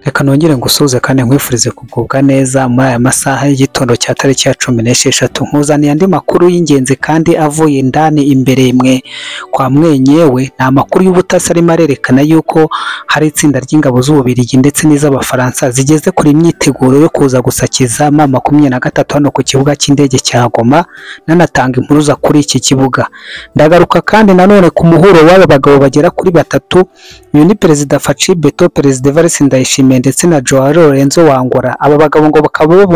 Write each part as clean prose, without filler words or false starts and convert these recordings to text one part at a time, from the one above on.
Reka nongere ngusuhuze kandi nkwifurize kugubwa neza muri aya masaha y'igitondo cya tariki ya 16. Nkuzaniye andi makuru y'ingenzi kandi avuye indani imbere mwe kwa mwenyewe. Ni amakuru y'ubutasi arimo arerekana yuko hari itsinda ry'ingabo z'Ububiligi ndetse n'iz'Abafaransa zigeze kuri imyiteguro yo kuza gusakiza M23 hano ku kibuga cy'indege cya Goma, nanatanga impuruza kuri iki kibuga. Ndagaruka kandi nanone ku muhuro w'aba bagabo bagera kuri batatu. Uyu ni Perezida Fatshi Beto, Perezida Evariste Ndayishimiye ndetse na Joao Lorenzo Wangora. Aba bagabo ngo bakaba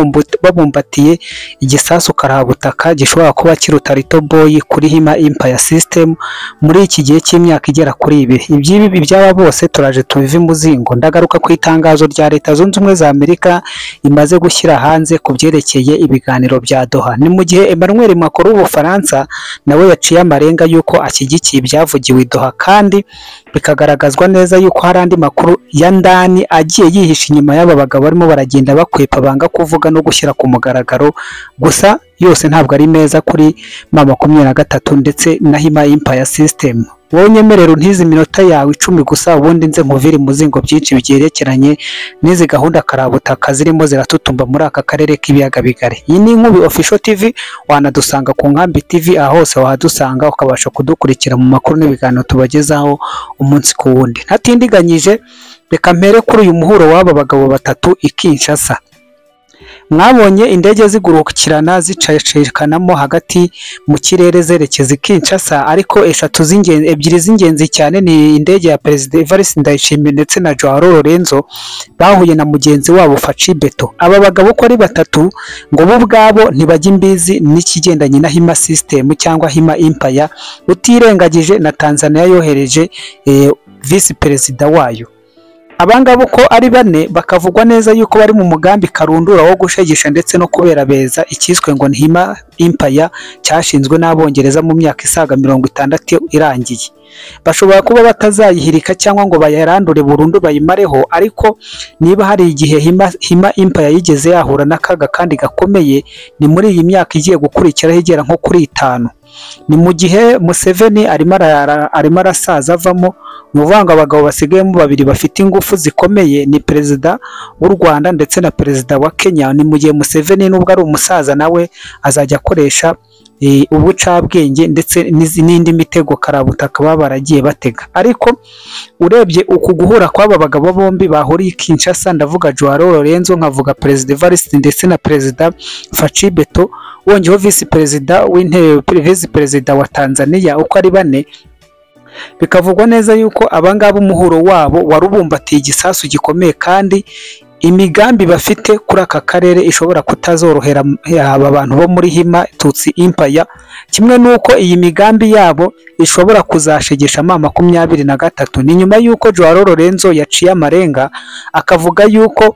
babumbatiye igisasu karahabutaka gishobora kuba kiruta Little Boy kuri Hima Empire System muri iki gihe cy'imyaka igera kuri ibiri. Iby'ibi by'aba bose turaje tubive imuzingo. Ndagaruka ku itangazo rya Leta Zunze Ubumwe za Amerika imaze gushyira hanze ku byerekeye ibiganiro bya Doha. Ni mu gihe Emmanuel Macron w'Ubufaransa nawe yaciye amarenga y'uko ashyigikiye ibyavugiwe i Doha, kandi bikagaragazwa neza yuko hari andi makuru ya ndani agiye yihishe inyuma y'aba bagabo barimo baragenda bakwepa banga kuvuga no gushyira ku mugaragaro. Gusa yose ntabwo ari meza kuri M23 ndetse na Hima Empire System. Wowe nyemerera untize iminota yawe 10 gusa, ubundi nze nkuvire imuzingo byinshi byerekeranye n'izi gahunda karabutaka zirimo ziratutumba muri aka karere k'ibiyaga bigari. Iyi ni Inkubi Official TV, wanadusanga ku Nkambi TV, aho hose wahadusanga ukabasha kudukurikira mu makuru n'ibiganiro tubagezaho umunsi ku wundi. Ntatindiganyije, reka mpere kuri uyu muhuro w'aba bagabo batatu i Kinshasa. Mwabonye indege zigurukirana zicecekanamo hagati mu kirere zerekeza i Kinshasa, ariko eshatu z'ingenzi, ebyiri z'ingenzi cyane ni indege ya Perezida Evariste Ndayishimiye ndetse na Joao Lorenzo bahuye na mugenzi wabo Fatshi Beto. Aba bagabo uko ari batatu ngo bo ubwabo ntibajya imbizi n'ikigendanye na Hima System cyangwa Hima Empire, utirengagije na Tanzania yohereje visi perezida wayo. Abangabo ko ari bane bakavugwa neza yuko bari mu mugambi karundura wo gushegesha ndetse no kuberabeza ikiswe ngo Hima Empire cyashinzwe n'Abongereza mu myaka isaga 60 irangiye. Bashobora kuba batazayihirika cyangwa ngo bayarandure burundu bayimareho, ariko niba hari igihe Hima Empire yigeze yahura n'akaga kandi gakomeye ni muri iyi myaka igiye gukurikiraho igera nko kuri 5. Ni mu gihe Museveni arimo arasaza avamo. Ni ukuvuga ngo abagabo basigayemo babiri bafite ingufu zikomeye ni Perezida w'u Rwanda ndetse na Perezida wa Kenya. Ni mu gihe Museveni nubwo ari umusaza nawe azajya akoresha ubucabwenge ndetse n'indi mitego karabutaka baba baragiye batega. Ariko urebye uku guhura kw'aba bagabo bombi bahuriye i Kinshasa, ndavuga Joao Lorenzo, nkavuga Perezida Evariste ndetse na Perezida Fatshi Beto, wongeyeho visi perezida w'intebe, visi perezida wa Tanzania, uko ari bane, bikavugwa neza yuko abangaba umuhuro wabo warubumbatiye igisasu gikomeye kandi imigambi bafite kuri aka karere ishobora kutazorohera aba bantu bo muri Hima Tutsi Empire, kimwe nuko iyi migambi yabo ishobora kuzashegesha M23. Ni nyuma yuko Joao Lorenzo yaciye amarenga akavuga yuko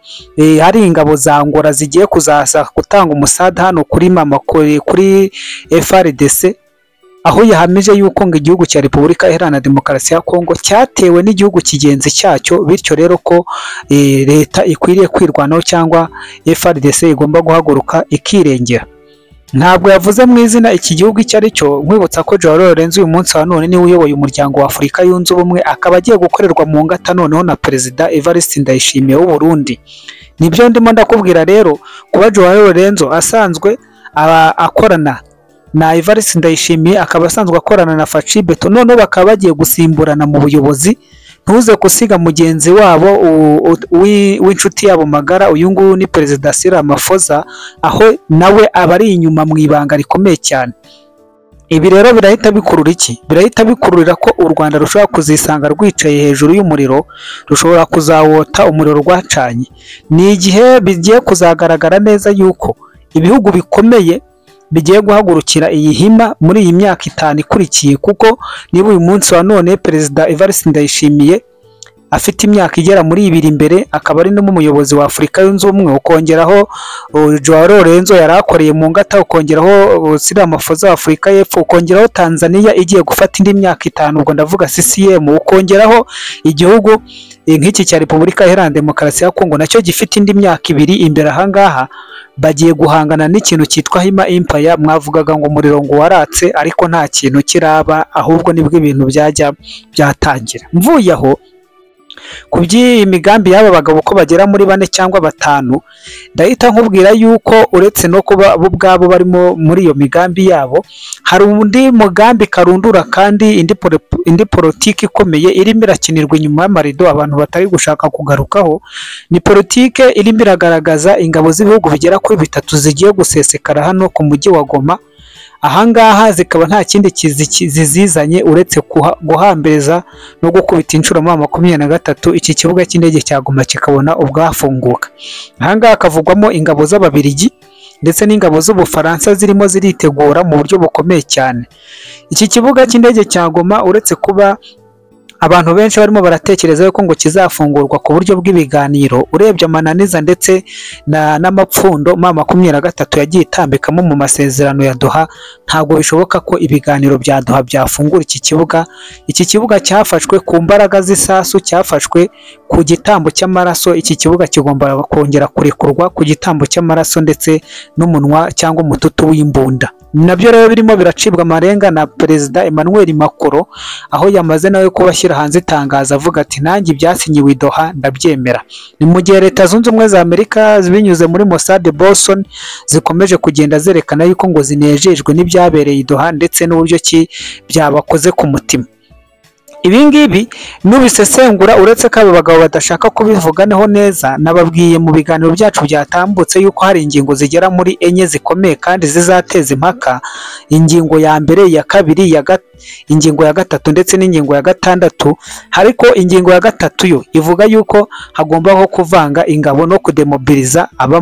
hari ingabo za Angola zigiye kuzaza gutanga umusada hano kuri kuri FARDC, aho yahamije yuko ngo igihugu cya Repubulika Iharanira Demokarasi ya Kongo cyatewe n'igihugu kigenzi cyacyo, bityo rero ko leta ikwiriye kwirwanaho cyangwa FARDC igomba guhaguruka ikirengera. Ntabwo yavuze mu izina iki gihugu icyo ari cyo. Nkwibutsa ko Joao Lorenzo uyu munsi wa none niwe uyoboye umuryango wa Afurika Yunze Ubumwe, akaba agiye gukorerwa mu ngata noneho na Perezida Evariste Ndayishimiye w'u Burundi. Nibyo ndimo ndakubwira rero, kuba Joao Lorenzo asanzwe akorana na Evariste Ndayishimiye, akaba asanzwe akorana na Fatshi Beto, noneho bakaba bagiye gusimburana mu buyobozi. Ntuze kusiga mugenzi wabo w'inshuti yabo magara, uyu nguyu ni Perezida Cyril Ramaphosa, aho nawe aba ari inyuma mu ibanga rikomeye cyane. Ibi rero birahita bikurura iki? Birahita bikururira ko u Rwanda rushobora kuzisanga rwicaye hejuru y'umuriro, rushobora kuzawota umuriro rwacanye. Ni igihe bigiye kuzagaragara neza yuko ibihugu bikomeye bigiye guhagurukira iyi Hima muri iyi myaka 5 ikurikiye, kuko niba uyu munsi wa none Perezida Evariste Ndayishimiye afite imyaka igera muri 2 imbere, akaba ari n'umuyobozi wa Afurika Yunze Ubumwe, ukongeraho Joao Lorenzo yari akoreye mu ngata, ukongeraho Cyril Ramaphosa wa Afurika y'Epfo, ukongeraho Tanzania igiye gufata indi myaka 5, ubwo ndavuga CCM, ukongeraho igihugu nk'iki cya Repubulika Iharanira Demokarasi ya Kongo nacyo gifite indi myaka 2 imbere. Ahangaha bagiye guhangana n'ikintu cyitwa Hima Empire. Mwavugaga ngo umuriro ngo waratse, ariko nta kintu kiraba, ahubwo nibwo ibintu byajya byatangira. Mvuye aho Ku by'iyi migambi y'aba bagabo uko bagera muri bane cyangwa batanu, ndahita nkubwira yuko uretse no kuba bo ubwabo barimo muri iyo migambi yabo, hari undi mugambi karundura kandi indi politiki ikomeye irimo irakinirwa inyuma y'amarido abantu batari gushaka kugarukaho. Ni politike irimo iragaragaza ingabo z'ibihugu bigera kuri bitatu zigiye gusesekara hano ku mujyi wa Goma. Ahangaha zikaba nta kindi zizizanye uretse guhambiriza no gukubita inshuro M23, iki kibuga cy'indege cya Goma kikabona ubwafunguka. Ahangaha hakavugwamo ingabo z'Ababirigi ndetse n'ingabo z'Ubufaransa zirimo ziritegura mu buryo bukomeye cyane. Iki kibuga cy'indege cya Goma, uretse kuba abantu benshi barimo baratekereza yuko ngo kizafungurwa ku buryo bw'ibiganiro, urebye amananiza ndetse n'amapfundo M23 yagiye itambikamo mu masezerano ya Doha, ntabwo bishoboka ko ibiganiro bya Doha byafungura iki kibuga. Iki kibuga cyafashwe ku mbaraga z'isasu, cyafashwe ku gitambo cy'amaraso. Iki kibuga kigomba kongera kurekurwa ku gitambo cy'amaraso ndetse n'umunwa cyangwa umututu w'imbunda. Nabyo rero birimo biracibwa amarenga na Perezida Emmanuel Macron, aho yamaze nawe kubashyira hanze itangazo avuga ati nanjye ibyasinyiwe i Doha ndabyemera. Ni mu gihe Leta Zunze Ubumwe za Amerika binyuze muri Mossad Bolson zikomeje kugenda zerekana yuko ngo zinejejwe n'ibyabereye i Doha ndetse n'uburyo ki byabakoze ku mutima. Ibi ngibi nubisesengura, uretse ko aba bagabo badashaka kubivuganeho neza, nababwiye mu biganiro byacu byatambutse yuko hari ingingo zigera muri enye zikomeye kandi zizateza impaka. Ingingo ya mbere, iya kabiri, ingingo ya gatatu ndetse n'ingingo ya gatandatu. Ariko ingingo ya gatatu yo ivuga yuko hagombaho kuvanga ingabo no kudemobiliza abo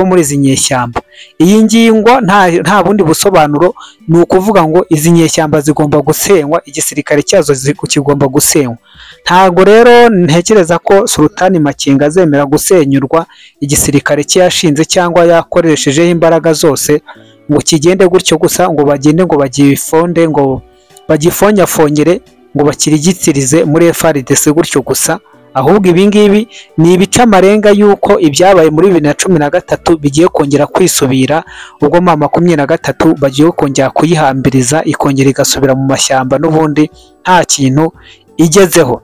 muri izi nyeshyamba. Iyi ngingo nta bundi busobanuro, ni ukuvuga ngo izi nyeshyamba zigomba gusenywa, igisirikare cyazo kigomba gusenywa. Ntabwo rero ntekereza ko Sultani Makenga azemera gusenyurwa igisirikare cye yashinze cyangwa yakoreshejeho imbaraga zose ngo kigende gutyo gusa, ngo bagende ngo bagifonde, ngo bagifonyafonyere, ngo bakirigitirize muri FARDC gutyo gusa. Ahubwo ibi ngibi ni ibica amarenga yuko ibyabaye muri 2013 bigiye kongera kwisubira, ubwo M23 bagiye kongera kuyihambiriza ikongera igasubira mu mashyamba n'ubundi nta kintu igezeho.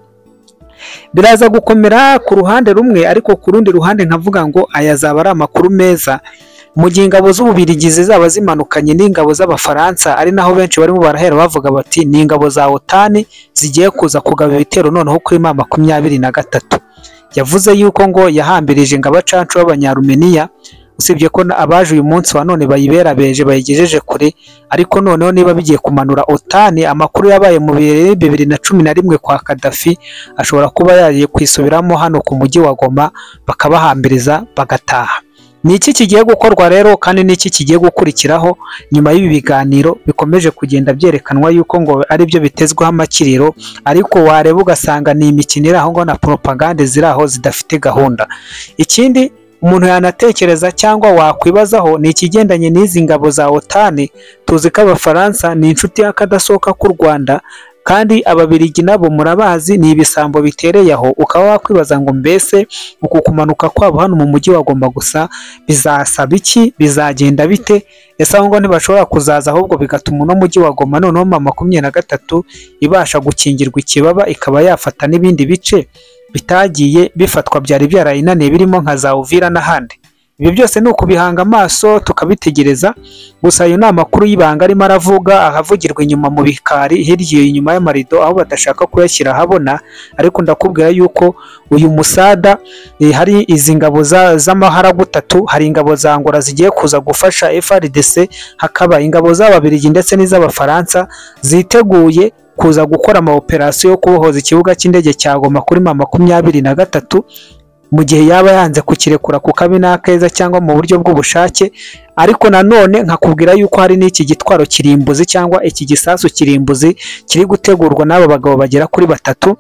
Biraza gukomera ku ruhande rumwe, ariko ku rundi ruhande nkavuga ngo aya azaba ari amakuru meza mu gihe ingabo z'Ububirigi zizaba zimanukanye n'ingabo z'Abafaransa, ari naho benshi barimo barahera bavuga bati ni ingabo za OTAN zigiye kuza kugaba ibitero noneho kuri M23. Yavuze yuko ngo yahambirije ingabo abacancu b'Abanyarumeniya, usibye ko abaje uyu munsi wa none bayiberabeje bayigejeje kure, ariko noneho niba bigiye kumanura OTAN, amakuru yabaye mu 2011 kwa Gaddafi ashobora kuba yagiye kwisubiramo hano ku mujyi wa Goma, bakabahambiriza bagataha. Ni iki kigiye gukorwa rero kandi ni iki kigiye gukurikiraho nyuma y'ibi biganiro bikomeje kugenda byerekanwa yuko ngo ari byo bitezweho amakiriro, ariko wareba ugasanga ni imikino iri aho ngo na propagande ziri aho zidafite gahunda. Ikindi umuntu yanatekereza cyangwa wakwibazaho ni ikigendanye n'izi ngabo za OTAN. Tuzi ko Abafaransa ni inshuti y'akadasohoka k'u Rwanda, kandi Ababirigi nabo murabazi ni ibisambo bitereye aho. Ukaba wakwibaza ngo mbese uku kumanuka kwabo hano mu mujyi wa Goma gusa bizasaba iki, bizagenda bite? Ese aho ngo ntibashobora kuzaza ahubwo bigatuma uno mujyi wa Goma noneho M23 ibasha gukingirwa ikibaba, ikaba yafata n'ibindi bice bitagiye bifatwa byari byarayinaniye birimo nka za Uvira n'ahandi. Ibyo byose ni ukubihanga amaso tukabitegereza. Gusa ayo ni amakuru y'ibanga arimo aravuga, ahavugirwa inyuma mu bikari hirya inyuma y'amarido aho badashaka kuyashyira ahabona. Ariko ndakubwira yuko uyu musada hari izi ngabo z'amaharagutatu, hari ingabo za Angola zigiye kuza gufasha FARDC, hakaba ingabo z'Ababirigi ndetse n'iz'Abafaransa ziteguye kuza gukora ama operasiyo yo kubohoza ikibuga cy'indege cya Goma kuri M23 mu gihe yaba yanze kukirekura ku kabi n'akeza cyangwa mu buryo bw'ubushake. Ariko nanone nkakubwira yuko hari n'iki gitwaro kirimbuzi cyangwa iki gisasu kirimbuzi kiri gutegurwa n'aba bagabo bagera kuri batatu,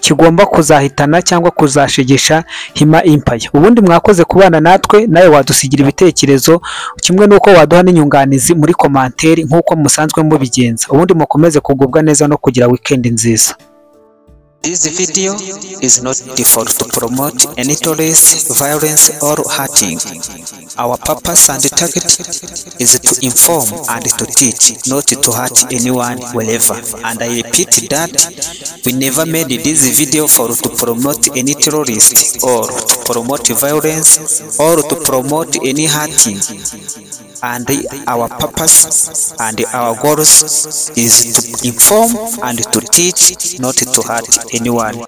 kigomba kuzahitana cyangwa kuzashegesha Hima Empire. Ubundi mwakoze kubana natwe, nawe wadusigira ibitekerezo kimwe n'uko waduha n'inyunganizi muri komanteri nk'uko musanzwe mubigenza. Ubundi mukomeze kugubwa neza no kugira weekend nziza. This video is not for to promote any terrorist, violence or hurting. Our purpose and target is to inform and to teach, not to hurt anyone wherever. And I repeat that we never made this video for to promote any terrorist or to promote violence or to promote any hurting. And our purpose and our goals is to inform and to teach, not to hurt anyone.